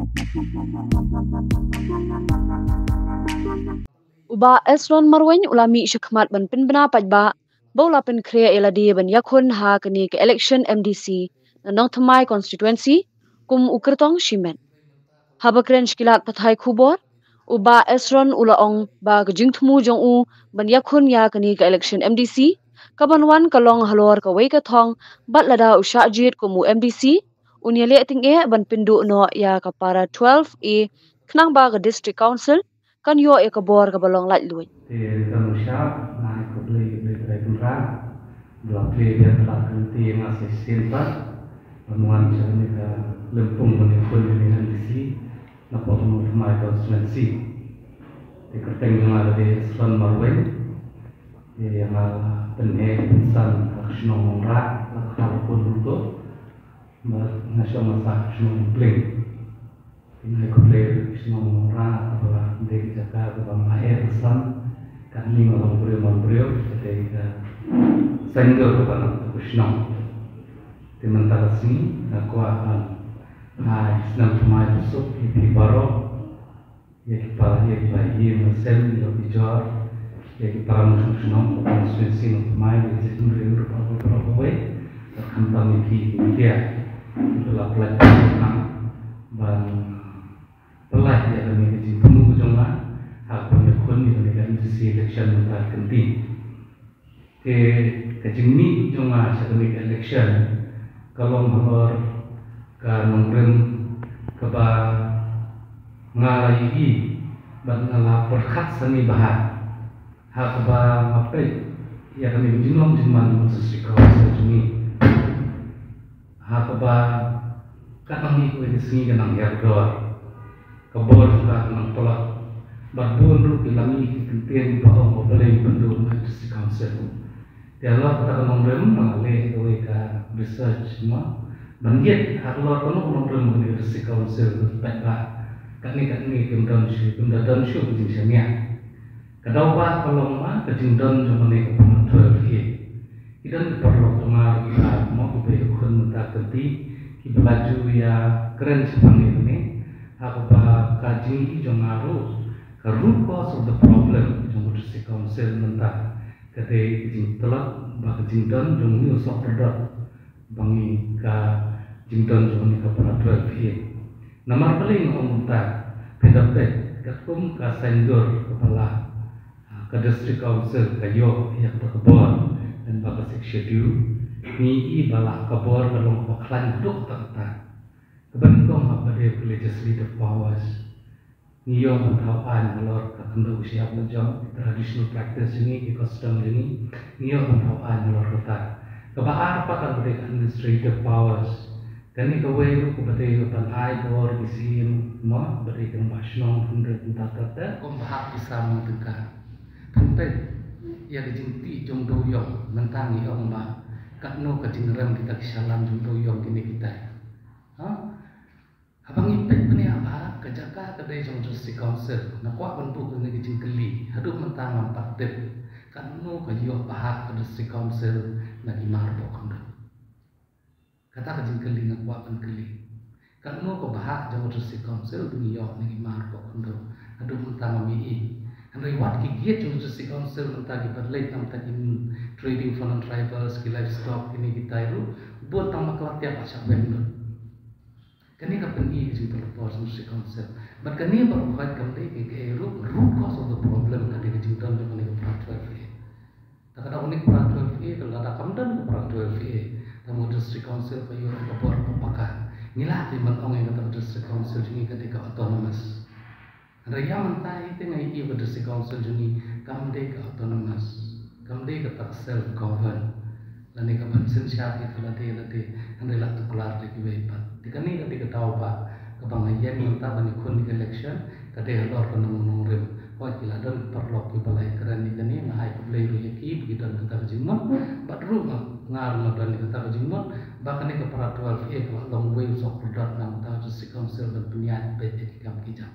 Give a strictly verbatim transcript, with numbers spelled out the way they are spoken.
U Bah Esron Marwein u la mih shakhmat ban pynbna paidbah ba u la pynkhreh ïa lade ban ïakhun ha kane ka election M D C na Nongthymmai constituency kum u kyrtong shimet. Haba kren sha ki lad pathai khubor, u Bah Esron u la ong ba ka jingthmu jong u ban ïakhun ïa kane ka election M D C ka ban wan ka long halor kawei ka thong, bad lada u shah jied kum u M D C un ïaleh tyngeh ban pynduh noh ïa ka para twelve A khnang ba ka District Council kan ïoh ïa ka bor kaba long laitluid. Te ka mushap, nga ai khublei ïa U Blei Trai Kynrad ba la plie ïa ka lad ka lynti ïa nga sa shisien pat ban wan sha kane ka lympung ban ïakhun ïa ka M D C na poh Nongthymmai constituency. Te kyrteng jong nga ka dei Esron Marwein. Te nga la pynheh pynsan ha ka shnong Nongrah, la kha la pun ruh to. Bad nga shong nga sah ha ka shnong Pling. Te nga ai khublei ïa ka shnong Nongrah kaba dei ka jaka kaba nga heh pynsan. Katne nga long briew man briew, ka dei ka saiñdur kaba na ka shnong. Te mynta ka sngi nga kwah ban ai snem thymmai basuk ïa phi baroh, ïa ki para, ïa ki bahaïing, ïa ki sem, ïa ki jor, ïa ki para nongshong shnong, constituency Nongthymmai, ïa ki jaitbynriew ruh baroh kawei, bad khamtam ïa ki media kiba la pynlait pynlong ban pynlait ïa kane ka jingthmu ka jong nga ha kaba ngi khun ïa kane ka M D C election mynta ka kyntien. Te ka jingmih jong nga sha kane ka election ka long halor ka nongrim kaba nga la ïohi bad nga la pyrkhat sani bha, ha kaba nga peit ïa kane ka jinglong jingman jong ka District Council jong ngi, ha kaba katba ngi, kawei ka sngi ka nang hiar dor. Ka bor jong ka ka nang tlot. Bad bun ruh ki la mih ki kyntien ba ong ba balei pynduh noh District Council. Te halor kata ka nongrim nga la leh kawei ka research mo ban ïoh halor kano ka nongrim kane ka District Council, bad ba katne katne kim don shuh, kim da don shuh ka jingshaniah. Ka daw ba ka long ma ka jingdon jong kane ka para twelve A. Ki don ki paralok jong nga ruh kiba mo kiba ïakhun mynta ka kynti kiba la ju ïakren shaphang ïa kane, ha kaba ka jingïohi jong nga ruh ka root cause of the problem jong ka District Council mynta ka dei ka jingtlot bad ka jingdon jong une u soh pyrthei ba ngi, ka jingdon jong kane ka para twelve A. Namar balei nga ong kumta? Phi da peit katkum ka saiñdur kaba la, ah, ka District Council ka ïoh ïa kata ka bor lyngba ka Sixth Schedule. Ngi i ba la ka bor ka long kaba khlaiñ haduh katta katta. Kaba nyngkong haba dei ka legislative powers. Ngi ïoh ban thaw aiñ halor ka khyndew ka shyiap la jong, traditional practice jong ngi, ki custom jong ngi, ngi ïoh ban thaw aiñ halor kata. Kaba ar pat ka dei ka administrative powers. Kane kawei ruh kaba dei ban ai bor ki siem mo, ba dei ki rangbah shnong, hynrei kumta te kum ba hap pisa mo tyngka. Pynpeit ïa ka jingtih jong dewiong, mynta ngi ong ba katno ka jingrem kita ki shalan jong dewiong kine kita. Ha? Haba ngi peit bniah bha ka jaka ka dei jong District Council, nga kwah ban buh kane ka jingkylli, haduh mynta ngam pat tip katno ka ïoh bha ka District Council na ki mar poh khyndew. Kata ka jingkylli nga kwah ban kylli. Katno ka bha jong District Council ba ngi ïoh na ki mar poh khyndew, haduh mynta ngam ïohi. Hynrei wat ki gate jong District Council mynta ki bad leit namar ki trading for non-tribals, ki livestock, kine kitai ruh bun tang ba ka la tiap ba shah weng lut. Kane ka pyni ka jingpynlong District Council. Bad kane baroh khoit kam dei ka, ka root, root cause of the problem, ka dei ka jingdon jong kane ka para twelve A. Ta ka dei kane ka para twelve A, ka lada kam don ka para twelve A, ta mo District Council ka ïoh ka bor ba paka. Ngi lah te ban ong ïa kata ka District Council jong ngi ka dei ka autonomous. Hynrei ïa mynta ïa te nga ïohi ba District Council jong ngi kam dei ka autonomous, kam dei kata ka self govern. Lane ka ban synshar ïa ka lade lade, hynrei la tuklar da kiwei pat. Te kane ka dei ka daw ba kaba nga ïeng mynta ban ïakhun ïa ka election, ka dei halor ka nong nongrim. Hooid ki la don ki paralok kiba la ïakren ïa kane, nga ai khublei ruh ïa ki ba ki don kata ka jingmut. Bad ruh nga, nga ruh nga don ïa kata ka jingmut ba kane ka para twelve A ka la long uwei u soh pyrthei na ka bynta ka District Council ban pynïaid beit ïa ki kam ki jam.